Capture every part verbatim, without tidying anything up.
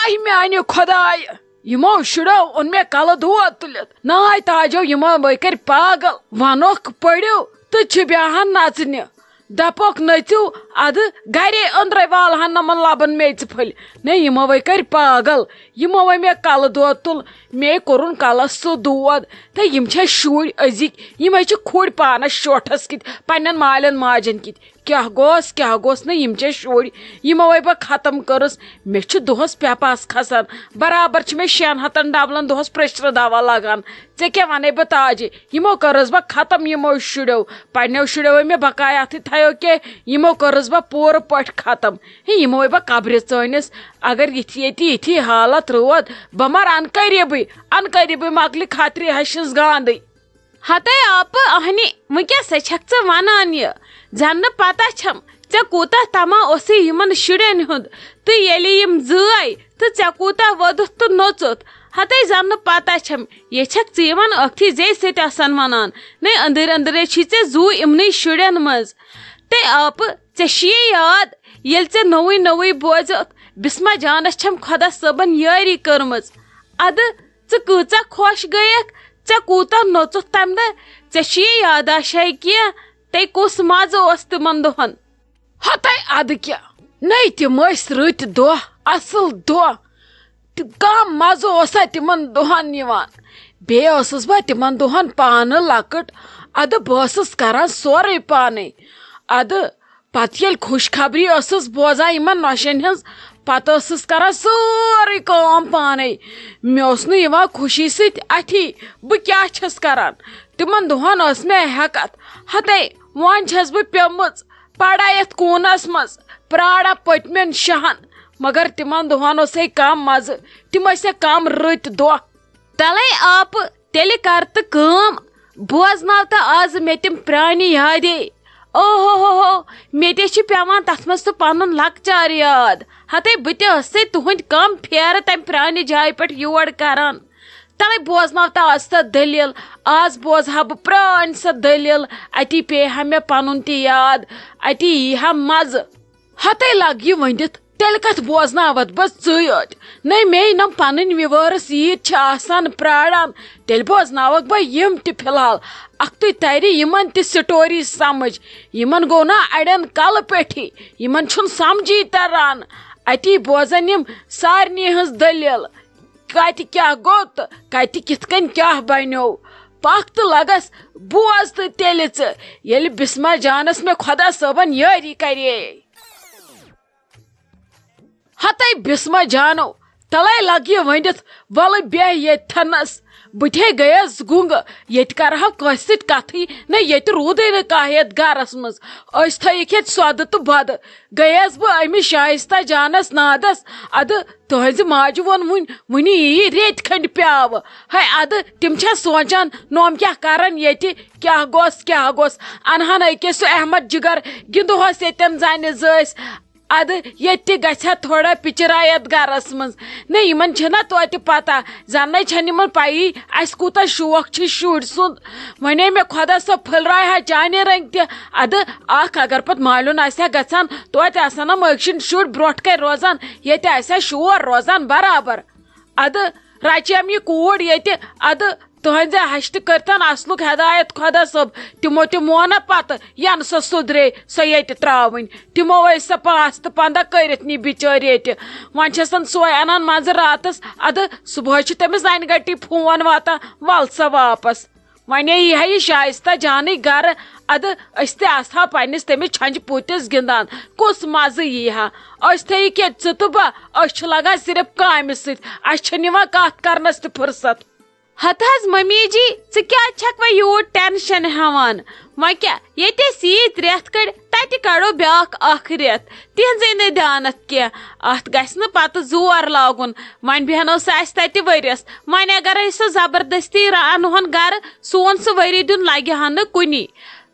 A میانہِ خۄدایہِ، یِمو شُرٮ۪و اوٚن مےٚ کلہٕ دود تُلِتھ۔ ناے تاجو یِمو وَے کٔرۍ پاگل۔ وَنوکھ پٔرِو تہٕ چھِ بیاہن نژنہِ۔ دپوکھ نٔژِو ادٕ گرے أنٛدرے والہن نمن لبن میژِ پھٔلۍ۔ نے یِمو وَے کٔرۍ پاگل۔ یِمو وَے مےٚ کلہٕ دود تُل۔ مے کوٚرُن کلس سُہ دود۔ تہٕ یِم چھِ شُرۍ أزِکۍ۔ یِم ہے چھِ کھُرۍ پانس شوٹھس کِتۍ، پننٮ۪ن مالٮ۪ن ماجن کِتۍ۔ کیٛاہ گوٚس، کیٛاہ گوٚس نہٕ، یِم چھِ شُرۍ۔ یِمو ہے بہٕ ختم کٔرٕس۔ مےٚ چھُ دۄہس پٮ۪پاس کھسان۔ برابر چھِ مےٚ شٮ۪ن ہتن ڈبلن دۄہس پریشرٕ دوا لگان۔ ژےٚ کیٛاہ ونے بہٕ تاجہِ؟ یِمو کٔرٕس بہٕ ختم، یِمو شُرٮ۪و۔ پننٮ۪و شُرٮ۪و ہے مےٚ بقایاتھٕے تھایو کینٛہہ، یِمو کٔرٕس بہٕ پوٗرٕ پٲٹھۍ ختم۔ ہے، یِمو ہے بہٕ قبرِ ژٲنِس۔ اگر یِتھ ییٚتہِ یِتھی حالت روٗد، بہٕ مر ان قریبٕے، ان قریبٕے مۄکلہِ خطرِ ہشِس گاندٕے۔ ہتے آپہٕ اہنہِ، وۄنۍ کیٛاہ سا چھکھ ژٕ ونان یہِ؟ زن نہٕ پتہ چھم، ژےٚ کوٗتاہ طمع اوسُے یِمن شُرٮ۪ن ہُنٛد، تہٕ ییٚلہِ یِم زٲے، تہٕ ژےٚ کوٗتاہ ووٚدُتھ تہٕ نوٚژُتھ۔ ہتے زن نہٕ پتہ چھم، یہِ چھکھ ژٕ یِمن ٲکھتھٕے زے سۭتۍ آسان ونان۔ نے أنٛدٕرۍ أنٛدٕرے چھی ژےٚ زُو یِمنٕے شُرٮ۪ن منٛز۔ تے آپہٕ، ژےٚ چھُیے یاد، ییٚلہِ ژےٚ نوٚوُے نوٚوُے بوزیوتھ، بسمہ جانس چھم خۄدا صٲبن یٲری کٔرمٕژ۔ ادٕ ژٕ کۭژاہ خۄش گٔیکھ، ژےٚ کوٗتاہ نوٚژُتھ تمہِ دۄہ، ژےٚ چھُیے یاداشے کینٛہہ، تے کُس مزٕ اوس تِمن دۄہن؟ ہتے ادٕ کیٛاہ، نے تِم ٲسۍ رٕتۍ دۄہ، اصل دۄہ۔ تہٕ کم مزٕ اوسا تِمن دۄہن یِوان۔ بیٚیہِ ٲسٕس بہٕ تِمن دۄہن پانہٕ لۄکٕٹ، ادٕ بہٕ ٲسٕس کران سورُے پانے۔ ادٕ پتہٕ ییٚلہِ خوشخبری ٲسٕس بوزان یِمن نۄشن ہٕنٛز، پتہٕ ٲسٕس کران سٲرٕے کٲم پانے۔ مےٚ اوس نہٕ یِوان خوشی سۭتۍ اتھی بہٕ کیٛاہ چھَس کران۔ تِمن دۄہن ٲس مےٚ ہٮ۪کتھ، ہتے وۄنۍ چھَس بہٕ پیٚمٕژ پڑا یتھ کوٗنس منٛز، پرارا پٔتمٮ۪ن شہن۔ مگر تِمن دۄہن اوس ہے کم مزٕ، تِم ٲسۍ ہے کم رٕتۍ دۄہ۔ تلے آپہٕ، تیٚلہِ کر تہٕ کٲم، بوزناو تہٕ آز مےٚ تِم پرانہِ یادے۔ اوہو ہو ہو، مےٚ تہِ چھِ پٮ۪وان تتھ منٛز تہٕ پنُن لۄکچار یاد۔ ہتے بہٕ تہِ ٲسٕے تُہنٛدۍ کم پھیرٕ تمہِ پرانہِ جایہِ پٮ۪ٹھ یور کران۔ تلے بوزناو تہٕ آز سۄ دٔلیٖل، آز بوزٕ ہا بہٕ پرٲنۍ سۄ دٔلیٖل، اتی پیٚیہِ ہا مےٚ پنُن تہِ یاد، اتی یی ہا مزٕ۔ ہتے لگ یہِ ؤنِتھ، تیٚلہِ کتھ بوزناوتھ بہٕ ژٕے یوت؟ نے مے نم پنٕنۍ viewers عیٖد چھِ آسان پراران، تیٚلہِ بوزناوکھ بہٕ یِم تہِ فی الحال۔ اکھتُے ترِ یِمن تہِ story سمجھ۔ یِمن گوٚو نا اڑٮ۪ن کلہٕ پٮ۪ٹھی، یِمن چھُنہٕ سمجھی تران۔ اتی بوزن یِم سارنٕے ہٕنٛز دٔلیٖل، کتہِ کیٛاہ گوٚو تہٕ کتہِ کِتھ کٔنۍ کیٛاہ بنیو۔ پکھ تہٕ لگس بوز تہٕ تیٚلہِ ژٕ، ییٚلہِ بسمہ جانس مےٚ خۄدا صٲبن یٲری کرے۔ ہتے بسمہ جانو، تلے لگ یہِ ؤنِتھ، ولہٕ بیٚہہ ییٚتھنس۔ بہٕ تہِ ہے گٔیس گُنٛگ، ییٚتہِ کرٕ ہا کٲنٛسہِ سۭتۍ کتھٕے نہ، ییٚتہِ روٗدٕے نہٕ کانٛہہ یتھ گرس منٛز۔ أسۍ تھٲیِکھ ییٚتہِ سۄدٕ تہٕ بۄدٕ۔ گٔیس بہٕ أمِس شایستہ جانس نادس، ادٕ تُہنٛزِ ماجہِ ووٚن وُنۍ، وُنہِ یِیہِ ریٚتۍ کھنٛڈۍ پیاوٕ۔ ہے ادٕ تِم چھا سونٛچان، نوم کیٛاہ کرن ییٚتہِ؟ کیٛاہ گوٚس، کیٛاہ گوٚس؟ انہن أکِس سُہ احمد جگر، گِنٛدہوس ییٚتٮ۪ن زنہِ زٲسۍ۔ ادٕ ییٚتہِ تہِ گژھِ ہا تھوڑا پِچرا یتھ گرس منٛز۔ نہ، یِمن چھنہ توتہِ پتہ، زنہٕ چھنہٕ یِمن پیی اسہِ کوٗتاہ شوق چھُ شُرۍ سُنٛد۔ وۄنۍ ہے مےٚ خۄدا صٲب پھٔلرایہِ ہا چانہِ رنٛگۍ تہِ۔ ادٕ اکھ اگر پتہٕ مالیُن آسہِ ہا گژھان، توتہِ آسہٕ ہن یِم أکۍ سٕنٛدۍ شُرۍ برونٛٹھ کنہِ روزان، ییٚتہِ آسہِ ہا شور روزان برابر۔ ادٕ رچیم یہِ کوٗر ییٚتہِ، ادٕ تُہنٛزِ ہشتہٕ کٔرتن اصلُک ہدایت خۄدا صٲب۔ تِمو تہِ مونہ پتہٕ ینہٕ سۄ سُدرے، سۄ ییٚتہِ ترٛاوٕنۍ۔ تِمو ٲسۍ سۄ پانٛژھ تہٕ پنٛداہ کٔرِتھ نی بِچٲرۍ ییٚتہِ۔ وۄنۍ چھسن سۄے انان منٛزٕ راتس، ادٕ صبحٲے چھُ تٔمِس زنہِ گٹی فون واتان، ول سا واپس۔ وۄنۍ یی ہا یہِ شایستہ جانٕے گرٕ، ادٕ أسۍ تہِ آسہٕ ہا پننِس تٔمِس چھۄنجہِ پوٗتِس گِنٛدان۔ کُس مزٕ یی ہا؟ أسۍ تھٲیِکھ ییٚتہِ ژٕ تہٕ بہٕ، أسۍ چھِ لگان صرف کامہِ سۭتۍ، اسہِ چھنہٕ یِوان کتھ کرنس تہِ فرصت۔ ہتہٕ حظ ممی جی، ژٕ کیٛازِ چھکھ وۄنۍ یوٗت ٹینشن ہٮ۪وان؟ وۄنۍ کیٛاہ، ییٚتہِ أسۍ ییٖتۍ رٮ۪تھ کٔڑۍ، تتہِ کڑو بیٛاکھ اکھ رٮ۪تھ۔ تِہنٛزے نہٕ دیانتھ کینٛہہ، اتھ گژھِ نہٕ پتہٕ زور لاگُن۔ وۄنۍ بیہنو سۄ اسہِ تتہِ ؤرِیس۔ وۄنۍ اگرے سۄ زبردستی را-، انہون گرٕ، سون سُہ ؤری دیُن لگہِ ہا نہٕ کُنی۔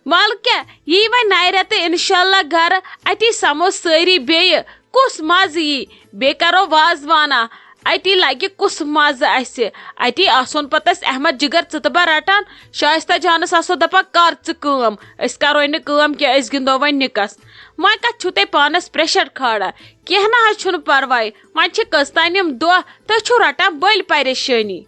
ولہٕ کیٛاہ، یی وۄنۍ نَیہِ رٮ۪تہٕ انشاءاللہ گرٕ، اتی سمو سٲری بیٚیہِ۔ کُس مزٕ یی؟ بیٚیہِ کرو وازوانا۔ اتی لگہِ کُس مزٕ اسہِ؟ اتی آسون پتہٕ أسۍ احمد جگر ژٕ تہٕ بہٕ رٹان۔ شائستہ جانس آسو دپان، کر ژٕ کٲم، أسۍ کرو نہٕ کٲم کینٛہہ، أسۍ گِنٛدو وۄنۍ نِکس۔ وۄنۍ کتھ چھِو تُہۍ پانس پریشر کھالان؟ کینٛہہ نہ حظ چھُنہٕ پرواے، وۄنۍ چھِ کٔژتام یِم دۄہ، تُہۍ چھِو رٹان بٔلۍ پریشٲنی۔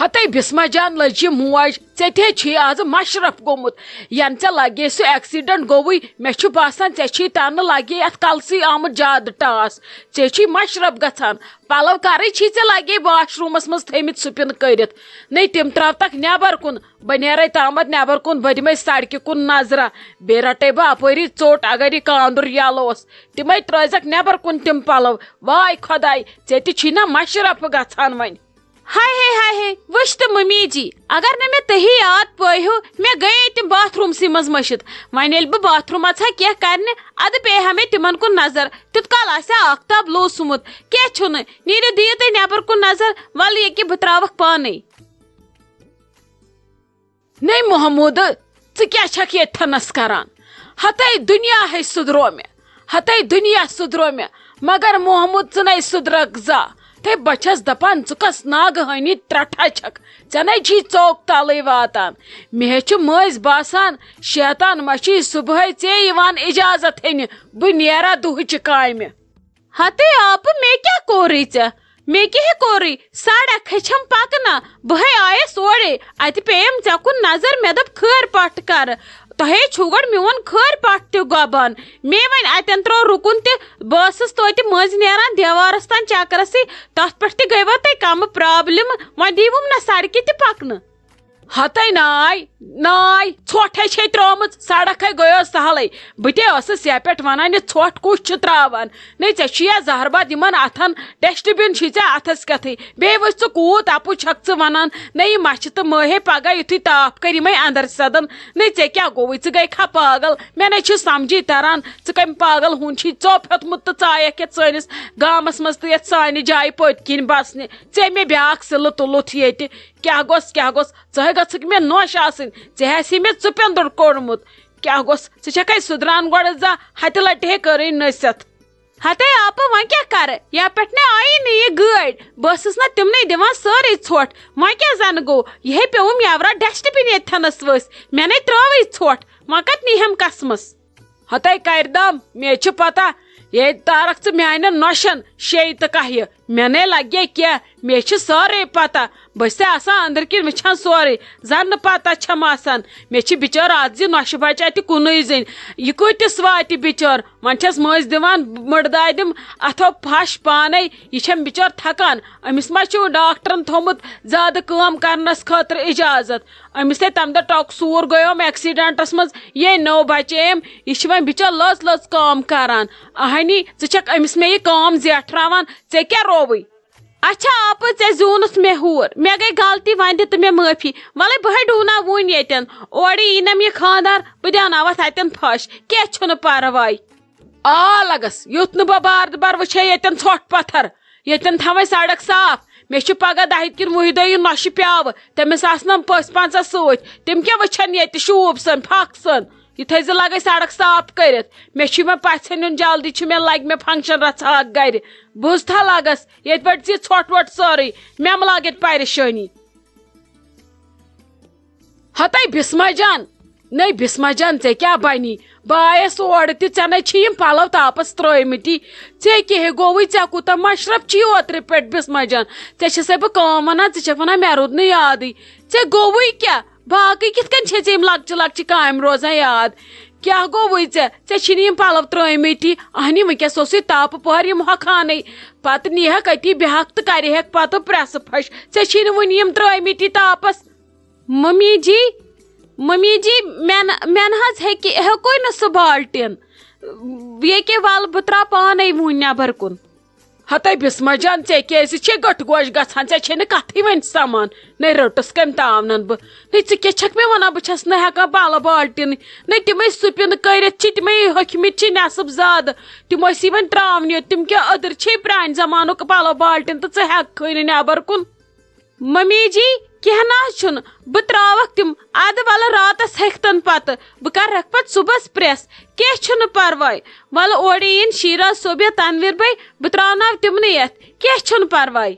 ہتے بسمہ جان لٔج یہِ موج، ژےٚ تہِ چھُے آز مشرف گوٚمُت۔ ینہٕ ژےٚ لگے سُہ ایکسیڈنٹ گوٚوُے، مےٚ چھُ باسان ژےٚ چھُے تنہٕ لگے اتھ کلسٕے آمُت زیادٕ ٹاس۔ ژےٚ چھُے مشرف گژھان۔ پلو کرٕے چھی ژےٚ لگے واش روٗمس منٛز تھٲمٕتۍ سُپِن کٔرِتھ۔ نے تِم تراوتکھ نٮ۪بر کُن۔ بہٕ نیرے تامتھ نٮ۪بر کُن، بہٕ دِمے سڑکہِ کُن نظرہ۔ بیٚیہِ رٹے بہٕ اپٲری ژوٚٹ، اگر یہِ کاندُر یلہٕ اوس۔ تِمے ترٲوزکھ نٮ۪بر کُن تِم پلو۔ واے خۄداے، ژےٚ تہِ چھی نا مشرف گژھان وۄنۍ۔ ہاے ہے، ہاے ہے، وٕچھ تہٕ ممی جی، اگر نہٕ مےٚ تُہی یاد پٲیہِو، مےٚ گٔیے تِم باتھ روٗمسٕے منٛز مٔشِتھ۔ وۄنۍ ییٚلہِ بہٕ باتھ روٗم اژٕ ہا کینٛہہ کرنہِ، ادٕ پیٚیہِ ہا مےٚ تِمن کُن نظر۔ تیُت کال آسہِ ہا آختاب لوسمُت۔ کینٛہہ چھُنہٕ، نیٖرِو دِیِو تُہۍ نٮ۪بر کُن نظر، وَلہٕ ییٚکیٛاہ بہٕ ترٛاوَکھ پانَے۔ نے محمود، ژٕ کیٛاہ چھکھ ییٚتہِ تھنس کران؟ ہتے دُنیا ہے سُدرو مےٚ، ہتے دُنیا سُدرو مےٚ، مگر محمود ژٕ نے سُدرکھ زانٛہہ۔ تھے بہٕ چھَس دپان، ژٕ کۄس ناگہٲنی ترٛٹھا چھکھ؟ ژےٚ نے چھی ژوک تلٕے واتان۔ مےٚ ہے چھُ مٔنٛزۍ باسان، شیطان ما چھی صُبحٲے ژےٚ یِوان اجازت ہیٚنہِ، بہٕ نیرا دُہٕچہِ کامہِ۔ ہتے آپہٕ، مےٚ کیٛاہ کوٚرُے ژےٚ؟ مےٚ کیٛاہ کوٚرُے؟ سڑک ہے چھم پکنہ، بہٕ ہے آیس اورے، اتہِ پیٚیم ژےٚ کُن نظر، مےٚ دوٚپ خٲر پٹھ کرٕ۔ تۄہے چھُو گۄڈٕ میون خٲر پٹھ تہِ گۄبان۔ مے وۄنۍ اتٮ۪ن ترٛوو رُکُن تہِ، بہٕ ٲسٕس توتہِ مٔنٛزۍ نیران دیوارس تام چکرسٕے، تتھ پٮ۪ٹھ تہِ گٔیوا تۄہہِ کمہٕ پرابلم؟ وۄنۍ دیٖوُم نہ سڑکہِ تہِ پکنہٕ۔ ہتے ناے، ناے، ژھۄٹھ ہے چھے ترٲومٕژ، سڑک ہے گٔیو سہلٕے۔ بہٕ تہِ ٲسٕس یتھ پٮ۪ٹھ ونان، یہِ ژھۄٹھ کُس چھُ ترٛاوان؟ نے ژےٚ چھُ یا زہر باد یِمن اتھن، ڈسٹ بِن چھُے ژےٚ اتھس کٮ۪تھٕے۔ بیٚیہِ وٕچھ ژٕ کوٗت اپُز چھکھ ژٕ ونان۔ نے یہِ مچھِ تہٕ مٔہۍ ہے پگاہ یُتھُے تاپھ کرِ یِمے اندر سیدن۔ نے ژےٚ کیٛاہ گوٚوُے؟ ژٕ گٔیکھا پاگل؟ مےٚ نے چھُ سمجھی تران، ژٕ کمہِ پاگل ہُنٛد چھُے ژوٚپ ہیوٚتمُت تہٕ ژایکھ یتھ سٲنِس گامس منٛز تہٕ یتھ سانہِ جایہِ پٔتۍ کِنۍ بسنہِ۔ ژےٚ مےٚ بیاکھ سِلہٕ تُلُتھ ییٚتہِ۔ کیٛاہ گوٚژھ، کیٛاہ گوٚژھ؟ ژٕ ہے گٔژھکھ مےٚ نوش آسٕنۍ، ژےٚ آسی مےٚ ژٕ پیوٚنٛدُر کوٚڑمُت۔ کیٛاہ گوٚژھ؟ ژٕ چھکھے سُدران گۄڈٕ زانٛہہ؟ ہتہِ لٹہِ ہے کٔرٕے نٔصیحت۔ ہتے آپہٕ، وۄنۍ کیٛاہ کرٕ؟ یا پٮ۪ٹھ نے آیی نہٕ یہِ گٲڑۍ، بہٕ ٲسٕس نہ تِمنٕے دِوان سٲرٕے ژھۄٹھ۔ وۄنۍ کیٛاہ زن گوٚو؟ یِہے پیوٚوُم یاورا ڈسٹ بِن ییٚتھٮ۪نس ؤسۍ، مےٚ نے ترٛٲوٕے ژھۄٹھ، وۄنۍ کتھ نیٖہم کسمس؟ ہتے کردم، مےٚ چھِ پتہ، ییٚتہِ تارکھ ژٕ میانٮ۪ن نۄشن شیٚیہِ تہٕ کاہہِ۔ مےٚ نے لگے کینٛہہ، مےٚ چھِ سٲرٕے پتہ۔ بہٕ چھسے آسان أنٛدرٕ کِنۍ وٕچھان سورُے، زن نہٕ پتہ چھم آسان۔ مےٚ چھِ بچٲر از یہِ نۄشہِ بچہِ اتہِ کُنُے زٔنۍ، یہِ کۭتِس واتہِ بچٲر؟ وۄنۍ چھس مٔنٛزۍ دِوان مٕڑدادِم اتھو پھش پانے، یہِ چھم بچٲر تھکان۔ أمِس ما چھُ ڈاکٹرن تھوٚمُت زیادٕ کٲم کرنس خٲطرٕ اجازت؟ أمِس ہے تمہِ دۄہ ٹۄکہٕ سوٗر گوٚیوم ایکسیڈنٹس منٛز، یے نٔو بچییم۔ یہِ چھِ وۄنۍ بِچٲر لٔژ لٔژ کٲم کران۔ اہنی، ژٕ چھکھ أمِس مےٚ یہِ کٲم زیٹھراوان، ژےٚ کیٛاہ رووُے؟ اچھا آپہٕ، ژےٚ زیوٗنُتھ مےٚ ہوٗر، مےٚ گٔے غلطی، وۄنۍ دِ تہٕ مےٚ معٲفی۔ وَلَے بہٕ ہے ڈوٗناو وُنۍ ییٚتٮ۪ن، اورٕ یی نہ مےٚ خانٛدار، بہٕ دیٛاوناوَتھ اَتٮ۪ن پھَش، کینٛہہ چھُنہٕ پَرواے۔ آ لَگَس، یُتھ نہٕ بہٕ بار دُبار وٕچھے ییٚتٮ۪ن ژھۄٹھ پَتھر۔ ییٚتٮ۪ن تھاوَے سڑک صاف۔ مےٚ چھُ پگاہ دَہہِ کِنہٕ وُہہِ دۄہہِ یُن نۄشہِ پیٛاوٕ۔ تٔمِس آسنَم پٔژھۍ پنٛژاہ سۭتۍ۔ تِم کیٛاہ وٕچھَن ییٚتہِ شوٗب سَن، پھَکھ سَن؟ یہِ تھٲیزِ لَگَے سڑک صاف کٔرِتھ۔ مےٚ چھُ یِمَن پَژھٮ۪ن یُن جلدی، چھُ مےٚ، لَگہِ مےٚ فنٛکشن رَژھا اَکھ گَرِ۔ بوٗزتھا لَگَس، ییٚتہِ پٮ۪ٹھ ژٕ یہِ ژھۄٹھ وۄٹھ سٲرٕے۔ مےٚ مہ لاگہِ ییٚتہِ پریشٲنی۔ ہَتَے بِسمہ جان، نَے بِسمہ جان، ژےٚ کیٛاہ بَنی؟ بہٕ آیَس اورٕ تہِ، ژےٚ نَے چھی یِم پَلَو تاپَس ترٛٲومٕتی۔ ژےٚ کیٛاہ ہے گوٚوُے؟ ژےٚ کوٗتاہ مَشرَف چھی اوترٕ پٮ۪ٹھ، بِسمہ جان؟ ژےٚ چھَسَے بہٕ کٲم وَنان، ژٕ چھَکھ وَنان مےٚ روٗد نہٕ یادٕے۔ ژےٚ گوٚوُے کیٛاہ؟ باقٕے کِتھ کٔنۍ چھے ژےٚ یِم لۄکچہِ لۄکچہِ کامہِ روزان یاد؟ کیٛاہ گوٚوُے ژےٚ؟ ژےٚ چھی نہٕ یِم پَلَو ترٛٲومٕتی۔ اَہنہِ، وٕنۍکٮ۪س اوسُے تاپہٕ پۄہَر یِم ہۄکھانَے۔ پَتہٕ نیٖہَکھ أتی بیٚہَکھ تہٕ کَرِہَکھ پَتہٕ پرٛٮ۪سہٕ پھَش۔ ژےٚ چھی نہٕ وٕنہِ یِم ترٛٲومٕتی تاپَس۔ ممی جی، ممی جی، مےٚ نہ، مےٚ نہ حظ ہیٚکہِ، ہیوٚکُے نہٕ سُہ بالٹیٖن۔ ییٚکیٛاہ وَلہٕ بہٕ ترٛاو پانَے وُنۍ نٮ۪بَر کُن۔ ہَتَے بِسمہ جان، ژےٚ کیٛازِ چھے گٔٹہٕ گوش گژھان؟ ژےٚ چھے نہٕ کَتھٕے وۄنۍ سَمان۔ نَے رٔٹٕس کَمہِ تاونَن بہٕ؟ نَے ژٕ کیٛاہ چھَکھ مےٚ وَنان؟ بہٕ چھَس نہٕ ہٮ۪کان بالہٕ بالٹیٖنٕے۔ نَے تِمَے سُپِن کٔرِتھ چھِ، تِمَے ۂکھمٕتۍ چھِ نٮ۪صٕب زیادٕ۔ تِم ٲسی وۄنۍ ترٛاونہِ یوت۔ تِم کیٛاہ أدٕرۍ چھے پرٛانہِ زمانُک پَلو بالٹیٖن تہٕ ژٕ ہٮ۪ککھٕے نہٕ نٮ۪بَر کُن؟ ممی جی، کینٛہہ نہ حظ چھُنہٕ، بہٕ ترٛاوَکھ تِم۔ اَدٕ وَلہٕ راتَس ہیٚکھتَن پَتہٕ، بہٕ کَرَکھ پَتہٕ صُبحَس پرٛٮ۪س، کینٛہہ چھُنہٕ پَرواے۔ وَلہٕ اورٕ یِن شیٖرا صٲب یا تنویٖر بَے، بہٕ ترٛاوناو تِمنٕے اَتھ، کینٛہہ چھُنہٕ پَرواے۔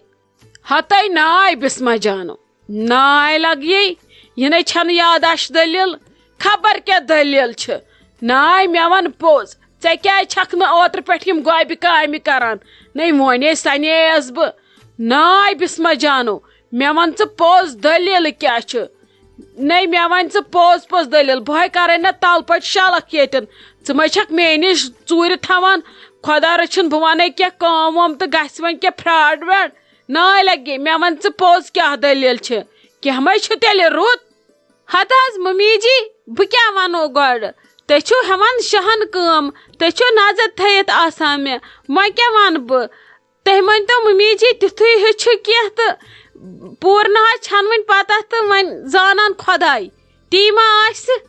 ہتے ناے بسمہ جانو، ناے لگیے، یہِ نے چھنہٕ یاداشت دٔلیٖل، خبر کیٛاہ دٔلیٖل چھِ۔ ناے مےٚ وَن پوٚز، ژےٚ کیٛازِ چھکھ نہٕ اوترٕ پٮ۪ٹھ یِم گۄبہِ کامہِ کران؟ نے وۄنے سنے ٲس بہٕ۔ ناے بسمہ جانو، مےٚ وَن ژٕ پوٚز دٔلیٖل کیٛاہ چھِ؟ نے مےٚ وَن ژٕ پوٚز پوٚز دٔلیٖل، بہٕ ہے کرے نہ تَلہٕ پٔٹۍ شلکھ ییٚتٮ۪ن۔ ژٕ مَے چھکھ مے نِش ژوٗرِ تھاوان؟ خۄدا رٔچھِن بہٕ وَنے کینٛہہ کٲم وٲم تہٕ گژھِ وۄنۍ کینٛہہ fraud ویڈ۔ ناے لگے، مےٚ وَن ژٕ پوٚز کیٛاہ دٔلیٖل چھِ؟ کینٛہہ مَے چھُ تیٚلہِ رُت؟ ہتہٕ حظ ممی جی، بہٕ کیٛاہ وَنو گۄڈٕ؟ تُہۍ چھِو ہٮ۪وان شہن کٲم، تُہۍ چھِو نظر تھٲیِتھ آسان مےٚ، وۄنۍ کیٛاہ وَنہٕ بہٕ؟ تُہۍ ؤنۍتو ممی جی، تِتھُے ہیوٚچھِو کینٛہہ تہٕ پوٗرٕ نہ حظ چھَنہٕ وٕنہِ پَتہ تہٕ وۄنۍ زانان خۄداے۔ تی ما آسہِ؟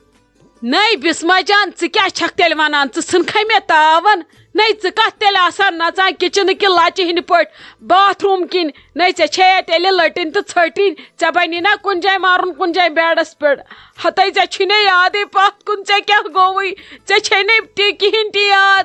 نٔے بسمہ جان، ژٕ کیٛاہ چھکھ تیٚلہِ وَنان؟ ژٕ ژھٕنکھے مےٚ تاوَن؟ نٔے ژٕ کَتھ تیٚلہِ آسان نَژان کِچنہٕ کہِ لَچہِ ہِنٛدِ پٲٹھۍ باتھ روٗم کِنۍ؟ نٔے ژےٚ چھے اَتہِ تیٚلہِ لٔٹِنۍ تہٕ ژھٔٹِنۍ، ژےٚ بَنی نا کُنہِ جایہِ مَرُن کُنہِ جایہِ بیڈَس پٮ۪ٹھ؟ ہَتَے ژےٚ چھُے نہٕ یادٕے پَتھ کُن ژےٚ کیٛاہ گوٚوُے، ژےٚ چھے نہٕ تی کِہیٖنۍ تہِ یاد۔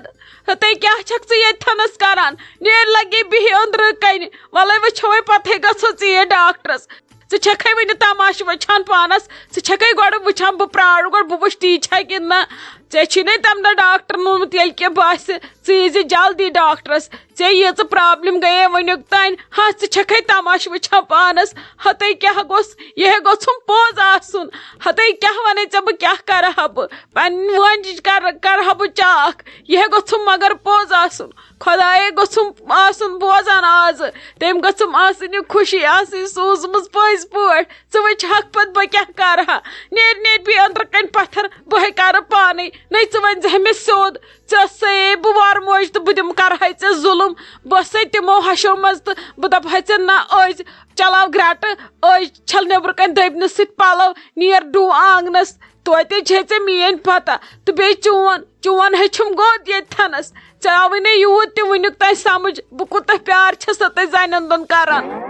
ہَتَے کیٛاہ چھَکھ ژٕ ییٚتہِ تھَنَس کَران؟ نیر لَگے بِہہِ أنٛدرٕ کَنہِ، وَلَے وٕچھو وۄنۍ پَتہٕ ہے گژھو ژیٖرۍ ڈاکٹرَس۔ ژٕ چھَکھے وٕنہِ تماشہٕ وٕچھان پانَس، ژٕ چھَکھے گۄڈٕ وٕچھان بہٕ پرٛارٕ گۄڈٕ بہٕ وٕچھٕ تی چھا کِنہٕ نہ۔ ژےٚ چھی نَے تَمہِ دۄہ ڈاکٹرن ووٚنمُت ییٚلہِ کہِ باسہِ ژٕ ییٖزِ جلدی ڈاکٹرَس، ژےٚ ییٖژٕ پرٛابلِم گٔیے وٕنیُک تام۔ ہا، ژٕ چھَکھے تماشہٕ وٕچھان پانَس۔ ہَتَے کیٛاہ گوٚژھ، یہِ ہے گوٚژھُم پوٚز آسُن۔ ہَتَے کیٛاہ وَنے ژےٚ بہٕ کیٛاہ کَرٕ ہا بہٕ؟ پنٛنہِ وٲنجِج کَرٕ، کَرٕ ہا بہٕ چاکھ۔ یہِ ہے گوٚژھُم مگر پوٚز آسُن۔ خۄدایے گوٚژھُم آسُن بوزان آزٕ۔ تٔمۍ گٔژھٕم آسٕنۍ یہِ خوشی آسٕنۍ سوٗزمٕژ پٔزۍ پٲٹھۍ۔ ژٕ وٕچھ حق پتہٕ بہٕ کیٛاہ کَرٕ ہا۔ نیر نیر بیٚیہِ أنٛدرٕ کَنۍ پَتھر، بہٕ ہے کَرٕ پانَے۔ نَے ژٕ ؤنۍ زِ ہا مےٚ سیوٚد۔ ژٕ ٲسَے بہٕ وارٕ موج تہٕ بہٕ دِمہٕ کَرٕ ہَے ژےٚ ظُلُم۔ بہٕ ٲسَے تِمو ہَشو منٛز تہٕ بہٕ دَپہٕ ہَے ژےٚ نہ أزۍ چلاو گرٛٹہٕ، أزۍ چھَل نیٚبرٕ کَنۍ دٔبنہٕ سۭتۍ پَلو، نیر ڈُو آنٛگنَس۔ توتہِ چھے ژےٚ میٛٲنۍ پَتہ۔ تہٕ بیٚیہِ چون، چون ہیٚچھُم گوٚد ییٚتہِ تھَنَس۔ ژےٚ آوٕے نہٕ یوٗت تہِ وٕنیُک تام سَمٕجھ بہٕ کوٗتاہ پیار چھَسو تۄہہِ زَنٮ۪ن دۄن کَران۔